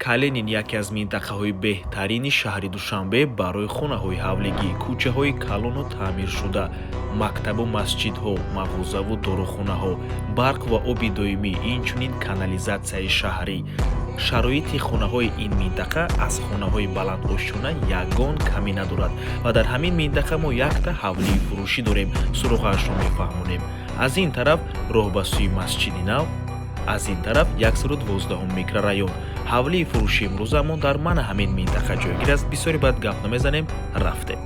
Калинин яке аз минтақаҳои беҳтарини шаҳри Душанбе барои хонаҳои ҳавлигӣ, кӯчаҳои калону таъмиршуда, мактабу масҷидҳо, мағозаву дорухонаҳо, барқ ва оби доимӣ, инчунин канализатсияи шаҳрӣ. Шароити хонаҳои ин минтақа аз хонаҳои баландошёна ягон камӣ надорад ва дар ҳамин минтақа мо якта ҳавлии фурӯшӣ дорем, суроғаашро мефаҳмонем. Аз ин тараф роҳ ба сӯи Масҷиди Нав, аз ин тараф 112 микрорайон. Ҳавлии фурӯши имрӯзамон дар мана ҳамин минтақа ҷойгир аст. Бисёре баъд гап намезанем, рафтем.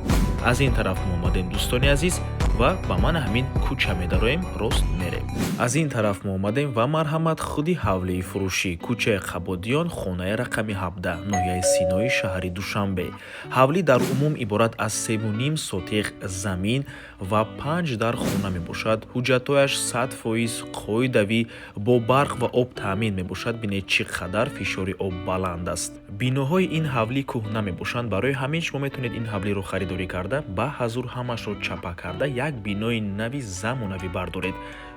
Аз ин тараф мо омадем, дӯстони азиз, ва ба мана ҳамин кӯча медароем, рост мерем. Аз ин тараф мо омадем ва марҳамат, худи ҳавлии фурӯшӣ, кӯчаи Қабодиён, хонаи рақами 17, ноҳияи Синои шаҳри Душанбе. Ҳавлӣ дар умум иборат аз 3,5 сотих замин ва панҷ дар хона мебошад. Ҳуҷҷатҳояш 100% қоидавӣ, бо барқ ва об таъмин мебошад. Бинед, чӣ қадар фишори об баланд аст. Биноҳои ин ҳавлӣ кӯҳна мебошанд, барои ҳамин шумо метавонед ин ҳавлиро харидорӣ карда, ба ҳазур ҳамаашро чапа карда, як бинои нави замонавӣ бардоред.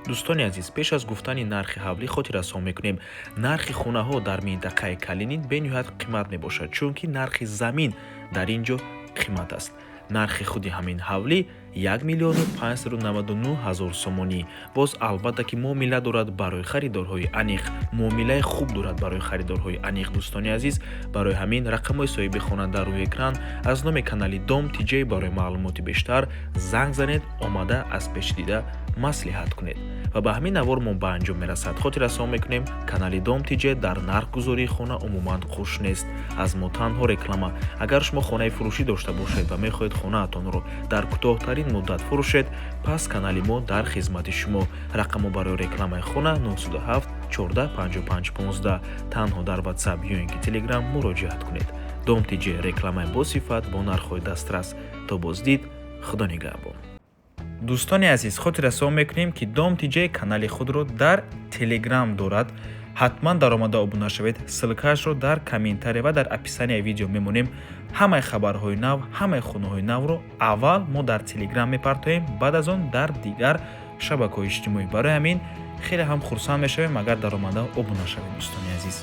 Дӯстони азиз, пеш аз гуфтани нархи ҳавлӣ хотиррасон мекунем: нархи хонаҳо дар минтақаи Калинин бениҳоят қимат мебошад, чунки нархи замин дар ин ҷо қимат аст. Нархи худи ҳамин ҳавлӣ 1 599 000 сомонӣ. Боз, албатта ки, муомила дорад барои харидорҳои аниқ, муомилаи хуб дорад барои харидорҳои аниқ. Дӯстони азиз, барои ҳамин рақамҳои соҳиби хона дар рӯи экран. Аз номи канали Дом Тиҷей барои маълумоти бештар занг занед, омада аз пеш дида маслиҳат кунед. Ва ба ҳамин навор мо ба анҷом мерасад. Хотиррасон мекунем, канали Дом Тиҷе дар нархгузории хона умуман қуш нест, аз мо танҳо реклама. Агар шумо хонаи фурӯшӣ дошта бошед ва мехоҳед хонаатонро дар кӯтоҳтарин муддат фурӯшед, пас канали мо дар хизмати шумо. Рақамҳо барои рекламаи хона 907 14 55 15. Танҳо дар Ватсап ё ин ки Телеграм муроҷиат кунед. Дом Тиҷе: рекламаи босифат бо нархҳои дастрас. То боздид, Худо нигаҳбон. Дӯстони азиз, хотиррасон мекунем, ки Дом Тиҷе канали худро дар Телеграм дорад. Ҳатман даромада обуна шавед. Ссылкаашро дар комментария ва дар описанияи видео мемонем. Ҳамаи хабарҳои нав, ҳамаи хонаҳои навро аввал мо дар Телеграм мепартоем, баъд аз он дар дигар шабакаҳои иҷтимоӣ. Барои ҳамин хеле ҳам хурсанд мешавем, агар даромада обуна шавед, дӯстони азиз.